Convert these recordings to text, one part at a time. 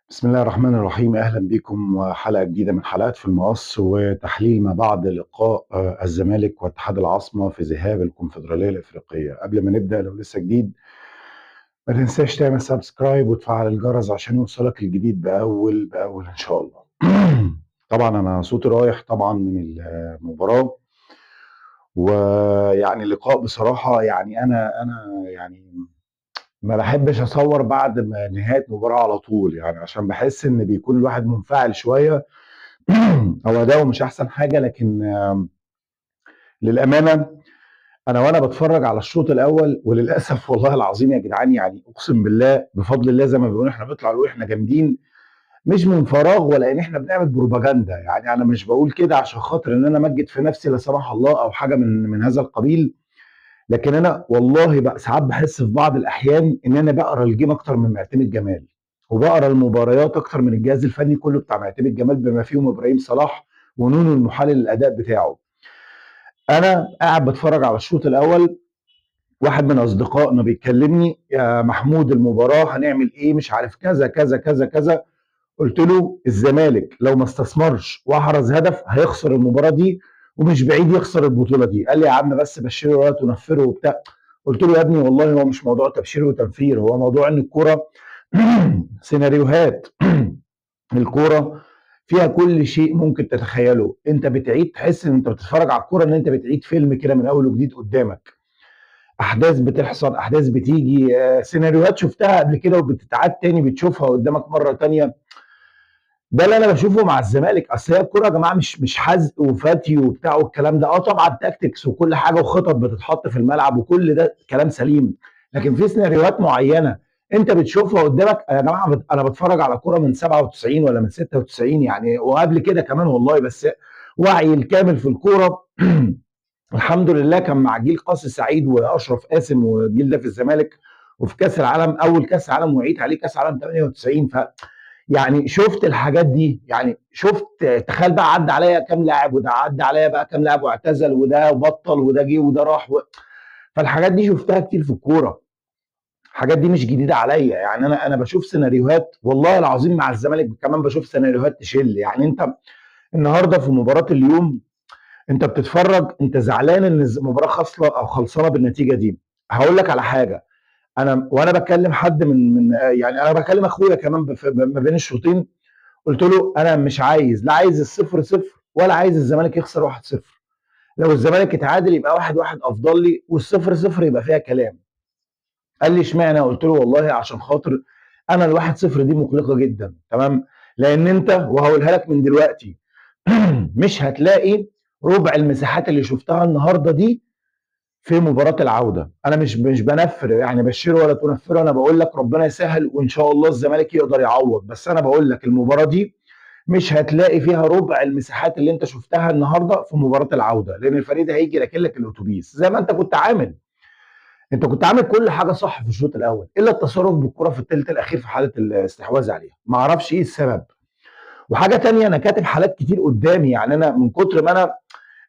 بسم الله الرحمن الرحيم. اهلا بكم وحلقه جديدة من حلقات في المقص وتحليل ما بعد لقاء الزمالك واتحاد العاصمة في ذهاب الكونفدراليه الافريقية. قبل ما نبدا لو لسه جديد ما تنساش تعمل subscribe وتفعل الجرس عشان يوصلك الجديد باول باول ان شاء الله. طبعا انا صوتي رايح طبعا من المباراة، ويعني اللقاء بصراحة يعني انا يعني ما بحبش اصور بعد ما نهاية مباراة على طول، يعني عشان بحس ان بيكون الواحد منفعل شوية او اداؤه مش احسن حاجة. لكن للامانة انا وانا بتفرج على الشوط الاول، وللاسف والله العظيم يا جدعان، يعني اقسم بالله بفضل الله زي ما بيقولوا احنا بنطلع نقول احنا جامدين، مش من فراغ ولا ان احنا بنعمل بروباجندا. يعني انا مش بقول كده عشان خاطر ان انا امجد في نفسي لا سمح الله او حاجة من هذا القبيل، لكن انا والله بقى ساعات بحس في بعض الاحيان ان انا بقرا ال game اكتر من معتمد جمال، وبقرا المباريات اكتر من الجهاز الفني كله بتاع معتمد جمال بما فيهم ابراهيم صلاح ونونو المحلل الاداء بتاعه. انا قاعد بتفرج على الشوط الاول، واحد من اصدقائنا بيكلمني يا محمود المباراة هنعمل ايه مش عارف كذا كذا كذا كذا. قلت له الزمالك لو ما استثمرش واحرز هدف هيخسر المباراة دي، ومش بعيد يخسر البطولة دي. قال لي يا عم بس بشره ولا تنفره وبتاع. قلت له يا ابني والله هو مش موضوع تبشير وتنفير، هو موضوع ان الكورة سيناريوهات، الكورة فيها كل شيء ممكن تتخيله. انت بتعيد، تحس ان انت بتتفرج على الكورة ان انت بتعيد فيلم كده من اول وجديد قدامك، احداث بتحصل، احداث بتيجي، سيناريوهات شفتها قبل كده وبتتعاد تاني، بتشوفها قدامك مرة تانية. ده اللي انا بشوفه مع الزمالك. اصل هي الكورة يا جماعة مش حزق وفتي وبتاع والكلام ده، طبعا tactics وكل حاجة وخطط بتتحط في الملعب وكل ده كلام سليم، لكن في سيناريوهات معينة انت بتشوفها قدامك. يا جماعة انا بتفرج على كورة من 97 ولا من 96 يعني، وقبل كده كمان والله، بس وعي الكامل في الكورة الحمد لله كان مع جيل قاسي سعيد واشرف قاسم والجيل ده في الزمالك، وفي كاس العالم، اول كاس عالم وعيت عليه كاس عالم 98. ف يعني شفت الحاجات دي، يعني شفت، تخيل بقى عدى عليا كام لاعب، وده عدى عليا بقى كام لاعب واعتزل، وده بطل، وده جه، وده راح فالحاجات دي شفتها كتير في الكورة، الحاجات دي مش جديدة عليا. يعني انا بشوف سيناريوهات والله العظيم مع الزمالك كمان بشوف سيناريوهات تشل. يعني انت النهارده في مباراة اليوم انت بتتفرج، انت زعلان ان المباراة خاصله او خلصانه بالنتيجة دي. هقول لك على حاجة، انا وانا بكلم حد من يعني انا بكلم اخويا كمان ما بين الشوطين، قلت له انا مش عايز، لا عايز 0-0 ولا عايز الزمالك يخسر 1-0. لو الزمالك اتعادل يبقى 1-1 افضل لي، وال0-0 يبقى فيها كلام. قال لي اشمعنى؟ قلت له والله عشان خاطر انا 1-0 دي مقلقة جدا، تمام؟ لان انت، وهقولها لك من دلوقتي، مش هتلاقي ربع المساحات اللي شفتها النهارده دي في مباراة العودة. انا مش بنفر يعني بشره ولا تنفره، انا بقول لك ربنا يسهل وان شاء الله الزمالك يقدر يعوض، بس انا بقول لك المباراة دي مش هتلاقي فيها ربع المساحات اللي انت شفتها النهارده في مباراة العودة، لان الفريق ده هيجي راكن لك الاتوبيس زي ما انت كنت عامل. انت كنت عامل كل حاجة صح في الشوط الاول الا التصرف بالكرة في الثلث الاخير في حالة الاستحواذ عليها، ما اعرفش ايه السبب. وحاجة تانية، انا كاتب حالات كتير قدامي، يعني انا من كتر ما انا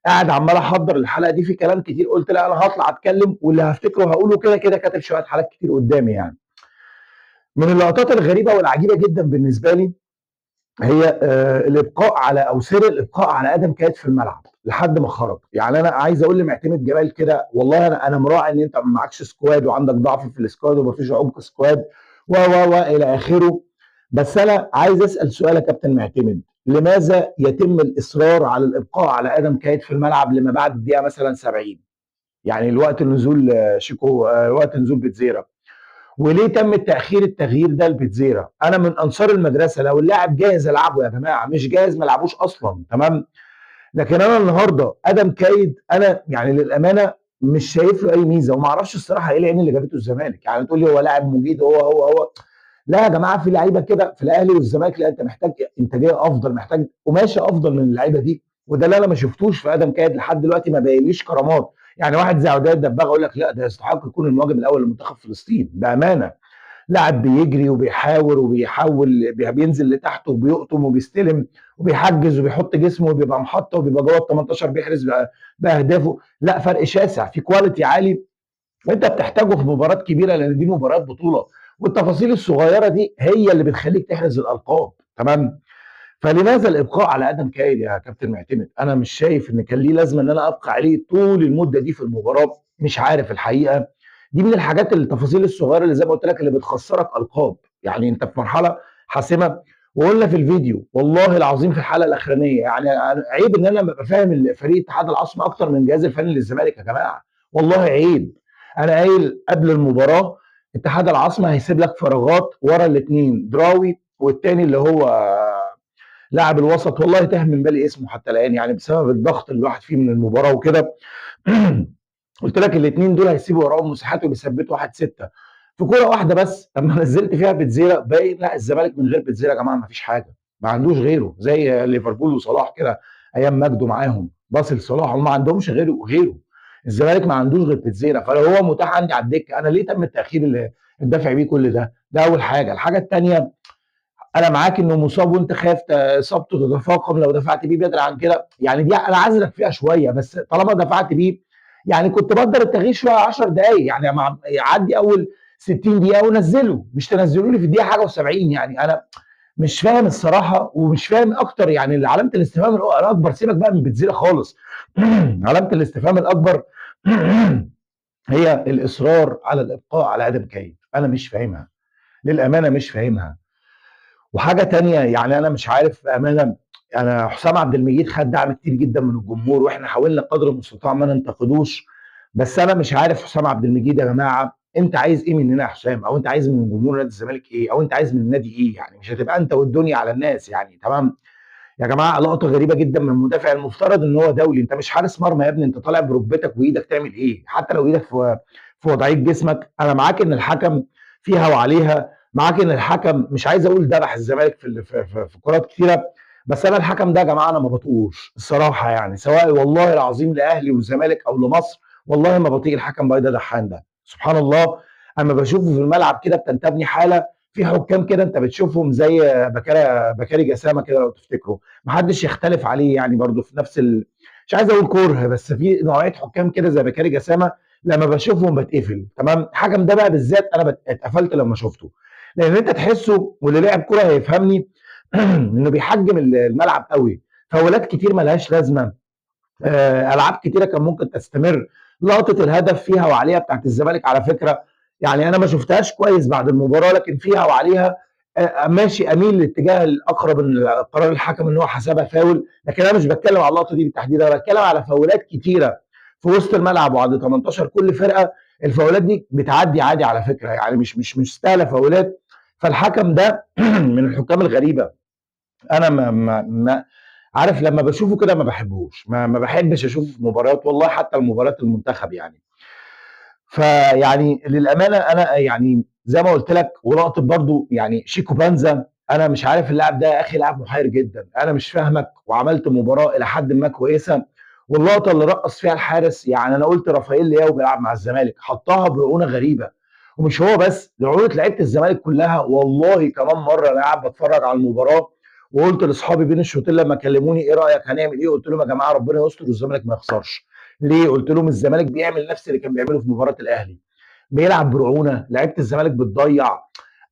قاعد عمال احضر الحلقة دي في كلام كتير، قلت لا انا هطلع اتكلم واللي هفتكره هقوله، كده كده كاتب شوية حالات كتير قدامي. يعني من اللقطات الغريبة والعجيبه جدا بالنسبة لي هي الابقاء على، او سر الابقاء على ادم كايد في الملعب لحد ما خرج. يعني انا عايز اقول لمعتمد جمال كده، والله انا مراعي ان انت ما معكش squad وعندك ضعف في ال squad ومفيش عمق squad و و و الى اخره، بس انا عايز اسال سؤال يا كابتن معتمد، لماذا يتم الاصرار على الابقاء على ادم كايد في الملعب لما بعد الدقيقة مثلا 70، يعني الوقت نزول شيكو، وقت نزول بيتزيرا، وليه تم التاخير التغيير ده لبيتزيرا؟ انا من انصار المدرسة، لو اللاعب جاهز العبه يا جماعة، مش جاهز ما العبوش اصلا، تمام؟ لكن انا النهارده ادم كايد انا يعني للامانة مش شايف له اي ميزة، وما اعرفش الصراحة ايه العين اللي جابته الزمالك. يعني تقول لي هو لاعب مجيد، هو هو هو، لا يا جماعة، في لعيبة كده في الاهلي والزمالك، لا انت محتاج انتاجية افضل، محتاج قماشة افضل من اللعيبة دي، وده اللي انا ما شفتوش في ادم كايد لحد دلوقتي، ما باينليش كرامات. يعني واحد زي عدي الدباغ اقول لك لا ده يستحق يكون المهاجم الاول لمنتخب فلسطين بامانه، لاعب بيجري وبيحاور وبيحاول، بينزل لتحت وبيقطم وبيستلم وبيحجز وبيحط جسمه وبيبقى محطة وبيبقى جوه ال 18 بيحرز باهدافه، لا فرق شاسع في quality عالي انت بتحتاجه في مباراة كبيرة، لان دي مباراة بطوله. والتفاصيل الصغيرة دي هي اللي بتخليك تحرز الالقاب، تمام؟ فلماذا الابقاء على ادم كايد يا كابتن معتمد؟ انا مش شايف ان كان ليه لازمه ان انا ابقى عليه طول المدة دي في المباراة، مش عارف الحقيقة. دي من الحاجات التفاصيل الصغيرة اللي زي ما قلت لك اللي بتخسرك القاب، يعني انت في مرحلة حاسمة. وقلنا في الفيديو والله العظيم في الحلقة الاخرانية، يعني عيب ان انا ببقى فاهم فريق اتحاد العاصمة اكتر من الجهاز الفني للزمالك يا جماعة، والله عيب. انا قايل قبل المباراة اتحاد العاصمة هيسيب لك فراغات ورا الاثنين، دراوي والتاني اللي هو لاعب الوسط، والله تاه من بالي اسمه حتى الان يعني بسبب الضغط اللي الواحد فيه من المباراة وكده. قلت لك الاثنين دول هيسيبوا وراهم مساحات وبيثبتوا 1-6 في كورة واحدة بس. لما نزلت فيها بتزيرا باين، لا الزمالك من غير بتزيرا يا جماعة ما فيش حاجة، ما عندوش غيره، زي ليفربول وصلاح كده ايام مجده معاهم، باصل صلاح، هم ما عندهمش غيره. الزمالك ما عندوش غير بتزيرا، فلو هو متاح عندي على الدكة انا ليه تم التاخير اللي الدافع بيه كل ده؟ ده اول حاجة. الحاجة الثانية، انا معاك انه مصاب وانت خايف اصابته تتفاقم لو دفعت بيه بدري عن كده، يعني دي انا عذرك فيها شوية، بس طالما دفعت بيه يعني كنت بقدر التغيير شوية 10 دقائق، يعني يعدي اول 60 دقيقة ونزله، مش تنزلوا لي في الدقيقة حاجة و70. يعني انا مش فاهم الصراحة، ومش فاهم اكتر يعني علامة الاستفهام الاكبر، سيبك بقى من بتزيرا خالص، علامة الاستفهام الاكبر هي الاصرار على الابقاء على ادم كايد. انا مش فاهمها للامانة، مش فاهمها. وحاجه تانية يعني انا مش عارف بامانه، انا حسام عبد المجيد خد دعم كتير جدا من الجمهور، واحنا حاولنا قدر المستطاع ما ننتقدوش، بس انا مش عارف حسام عبد المجيد يا جماعة انت عايز ايه مننا يا حسام؟ او انت عايز من جمهور نادي الزمالك ايه؟ او انت عايز من النادي ايه؟ يعني مش هتبقى انت والدنيا على الناس يعني، تمام؟ يا جماعة لقطة غريبة جدا من مدافع المفترض ان هو دولي، انت مش حارس مرمى يا ابني، انت طالع بركبتك وايدك تعمل ايه؟ حتى لو ايدك في وضعية جسمك. انا معاك ان الحكم فيها وعليها، معاك ان الحكم مش عايز اقول ذبح الزمالك في كرات كتيرة، بس انا الحكم ده يا جماعة انا ما بطيقوش الصراحة، يعني سواء والله العظيم لاهلي والزمالك او لمصر، والله ما بطيق الحكم بايدا دحان ده. سبحان الله اما بشوفه في الملعب كده بتنتابني حاله. في حكام كده انت بتشوفهم زي بكاري جسامه كده لو تفتكروا، محدش يختلف عليه يعني، برضه في نفس مش عايز اقول كره، بس في نوعية حكام كده زي بكاري جسامه لما بشوفهم بتقفل، تمام؟ الحكم ده بقى بالذات انا اتقفلت لما شفته، لان انت تحسه واللي لعب كورة هيفهمني انه بيحجم الملعب قوي، فاولات كتير ملهاش لازمه، العاب كتيرة كان ممكن تستمر. لقطة الهدف فيها وعليها بتاعت الزمالك على فكرة، يعني انا ما شفتهاش كويس بعد المباراة، لكن فيها وعليها ماشي، اميل للاتجاه الاقرب قرار الحكم ان هو حسبها فاول، لكن انا مش بتكلم على اللقطة دي بالتحديد، انا بتكلم على فاولات كتيرة في وسط الملعب وعند 18 كل فرقه، الفاولات دي بتعدي عادي على فكرة، يعني مش مستاهلة فاولات. فالحكم ده من الحكام الغريبة، انا ما عارف لما بشوفه كده ما بحبهوش، ما بحبش اشوفه في مباريات والله، حتى المباريات المنتخب يعني. فيعني للامانة انا يعني زي ما قلت لك، ولقطه برضو يعني شيكو بانزا، انا مش عارف اللاعب ده يا اخي لاعب محير جدا، انا مش فاهمك، وعملت مباراة الى حد ما كويسة، واللقطه اللي رقص فيها الحارس، يعني انا قلت رافائيل لياو بيلعب مع الزمالك، حطها برعونه غريبة، ومش هو بس، رعونة لعيبة الزمالك كلها. والله كمان مرة انا قاعد بتفرج على المباراة وقلت لاصحابي بين الشوطين لما كلموني ايه رايك هنعمل ايه، قلت لهم يا جماعة ربنا يستر والزمالك ما يخسرش. ليه؟ قلت لهم الزمالك بيعمل نفس اللي كان بيعمله في مباراة الاهلي، بيلعب برعونه، لعيبة الزمالك بتضيع.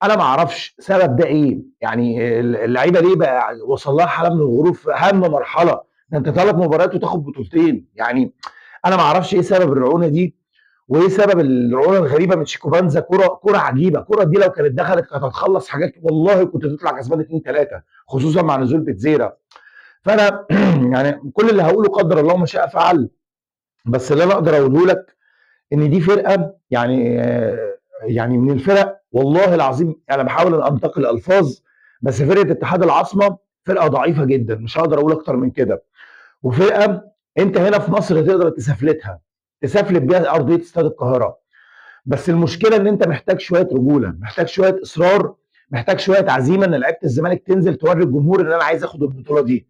انا ما اعرفش سبب ده ايه، يعني اللعيبة ليه بقى وصل لها حاله من الغرور في اهم مرحلة، ده انت 3 مباريات وتاخد بطولتين، يعني انا ما اعرفش ايه سبب الرعونه دي، وايه سبب الرعونه الغريبة من شيكو بانزا. كره عجيبة، الكره دي لو كانت دخلت كانت هتخلص حاجات، والله كنت تطلع كسبان 2-3، خصوصا مع نزول بيتزيرا. فانا يعني كل اللي هقوله قدر الله ما شاء فعل، بس اللي انا اقدر اقوله لك ان دي فرقه يعني من الفرق والله العظيم انا بحاول ان انتقي الالفاظ، بس فرقه اتحاد العاصمة فرقه ضعيفة جدا، مش هقدر اقول اكتر من كده. وفرقه انت هنا في مصر تقدر تسفلتها، تسفلت بيها ارضية استاد القاهرة، بس المشكلة ان انت محتاج شوية رجوله، محتاج شوية اصرار، محتاج شوية عزيمة ان لعيبة الزمالك تنزل توري الجمهور ان انا عايز اخد البطولة دي.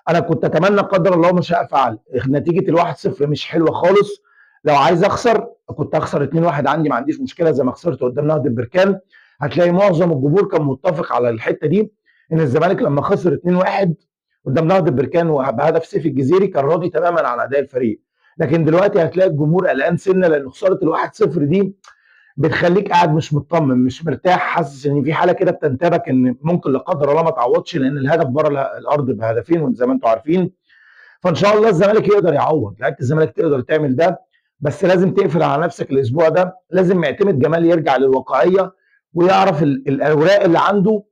انا كنت اتمنى قدر الله ما شاء فعل، نتيجة 1-0 مش حلوة خالص، لو عايز اخسر كنت اخسر 2-1 عندي، ما عنديش مشكلة زي ما خسرت قدام نهضة البركان. هتلاقي معظم الجمهور كان متفق على الحتة دي، ان الزمالك لما خسر 2-1 قدام نهضة البركان وبهدف سيف الجزيري كان راضي تماما عن اداء الفريق، لكن دلوقتي هتلاقي الجمهور قلقان سنة، لان خسارة 1-0 دي بتخليك قاعد مش مطمن، مش مرتاح، حاسس ان في حاله كده بتنتابك ان ممكن لا قدر الله ما تعوضش، لان الهدف بره الارض بهدفين زي ما انتم عارفين. فان شاء الله الزمالك يقدر يعوض، لعيبة الزمالك تقدر تعمل ده، بس لازم تقفل على نفسك الاسبوع ده. لازم معتمد جمال يرجع للواقعيه ويعرف الاوراق اللي عنده.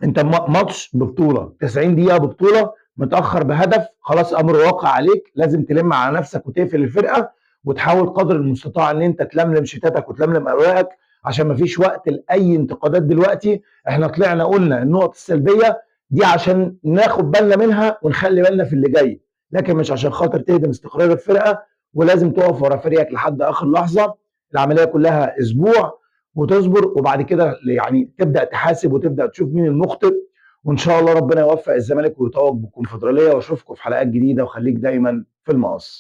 انت ماتش ببطولة 90 دقيقة ببطولة، متاخر بهدف، خلاص امر واقع عليك، لازم تلم على نفسك وتقفل الفرقة وتحاول قدر المستطاع ان انت تلملم شتاتك وتلملم اوراقك، عشان مفيش وقت لاي انتقادات دلوقتي. احنا طلعنا قلنا النقط السلبية دي عشان ناخد بالنا منها ونخلي بالنا في اللي جاي، لكن مش عشان خاطر تهدم استقرار الفرقة. ولازم تقف ورا فريقك لحد اخر لحظة. العملية كلها اسبوع وتصبر، وبعد كده يعني تبدا تحاسب وتبدا تشوف مين المخطئ، وان شاء الله ربنا يوفق الزمالك ويتوج بالكونفدراليه. واشوفكم في حلقات جديدة، وخليك دايما في المقص.